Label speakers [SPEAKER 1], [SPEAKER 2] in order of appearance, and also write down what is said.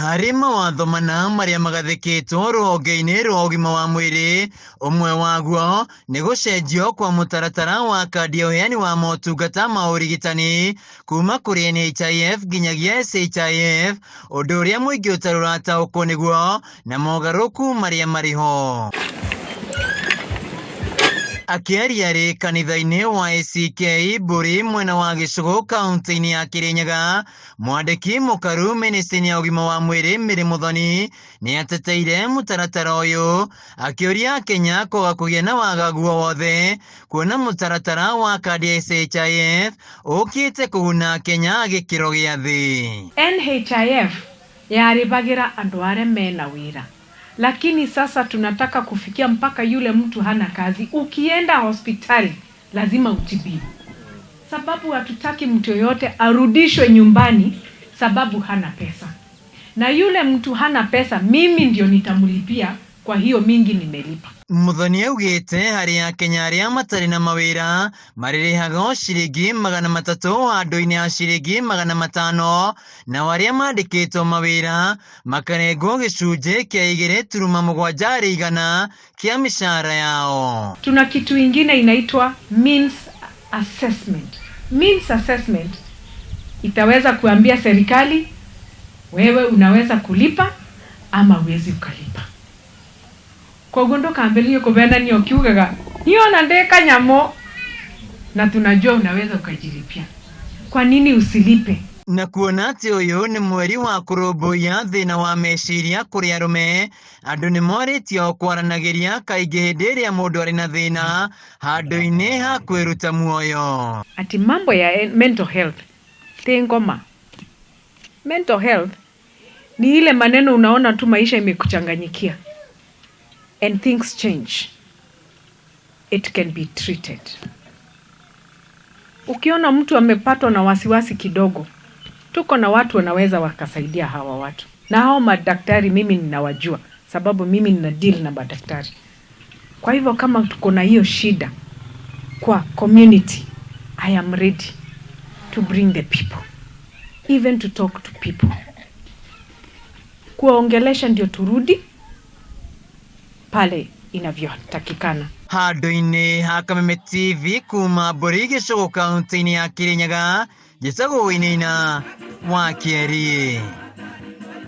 [SPEAKER 1] Harĩ mawatho mana marĩa magathĩkĩtwo rũhonge-inĩ rwa ũgima wa mwĩrĩ, ũmwe waguo nĩ gũcenjio kwa mũtaratara wa kandi ya ũheani wa motungata ma ũrigitani kuma kũrĩ NHIF nginyagia SHIF, ũndũ ũrĩa mũingĩ ũtarĩ ũrataũkwo nĩguo na mogarũrũku marĩa marĩ ho. Akĩaria rĩ kanitha-inĩ wa ACK Mbũri mwena wa Gĩcũgũ kaunti-inĩ ya Kĩrĩnyaga, mwandĩki mũkaru mĩnĩstrĩ-inĩ ya ũgima wa mwĩrĩ Mary Muthoni nĩ ateteire mũtaratara ũyũ akĩũria Akenya kwaga kũgĩa na wagagu o wothe kuona mũtaratara wa kandi ya SHIF ũkĩte kũguna Akenya a gĩkĩro gĩa thĩ.
[SPEAKER 2] NHIF yarĩbagĩra andũ arĩa mena wĩra, lakini sasa tunataka kufikia mpaka yule mtu hana kazi. Ukienda hospitali lazima utibiwe, sababu hatutaki mtu yoyote arudishwe nyumbani sababu hana pesa, na yule mtu hana pesa mimi ndio nitamlipia, kwa hiyo mingi nimelipa.
[SPEAKER 1] Muthoni augĩte harĩ Akenya arĩa matarĩ na mawĩra marĩrĩhaga ciringi 300 handũ-inĩ ha ciringi 500, nao arĩa mandĩkĩtwo mawĩra makarengwo gĩcunjĩ kĩa 2.7 harĩ igana kĩa mĩcara yao.
[SPEAKER 2] Tuna kitu ingine inaitwa means assessment. Means assessment itaweza kuambia serikali wewe unaweza kulipa ama huwezi ukalipa. Koguo ndukambĩrĩrie kũvenania ũkiugaga niona ndĩ kanyamũ, na tunajua unaweza ukajilipia. Kwa nini usilipe?
[SPEAKER 1] Na kuona atĩ ũyũ nĩ mweri wa kũrũmbũiya thĩna wa meciria kũrĩ arũme, andũ nĩ morĩtio kwaranagĩria kaingĩ hĩndĩ ĩrĩa mũndũ arĩ na thĩna handũ-inĩ ha kwĩruta muoyo.
[SPEAKER 2] Ati mambo ya mental health ti ngoma. Mental health ni ile maneno unaona tu maisha imekuchanganyikia and things change. It can be treated. Ukiona mtu amepatwa na wasiwasi kidogo, tuko na watu wanaweza wakasaidia hawa watu, na hao madaktari mimi ninawajua, sababu mimi nina deal na madaktari. Kwa hivyo kama tuko na hiyo shida kwa community, I am ready to bring the people, even to talk to people, kuwaongelesha ndio turudi pale inavyotakikana.
[SPEAKER 1] Handũ-inĩ ha Kameme TV kuma Mbũri Gĩcũgũ kaunti-inĩ ya Kĩrĩnyaga, njĩtagwo Wainaina wa Kĩeri.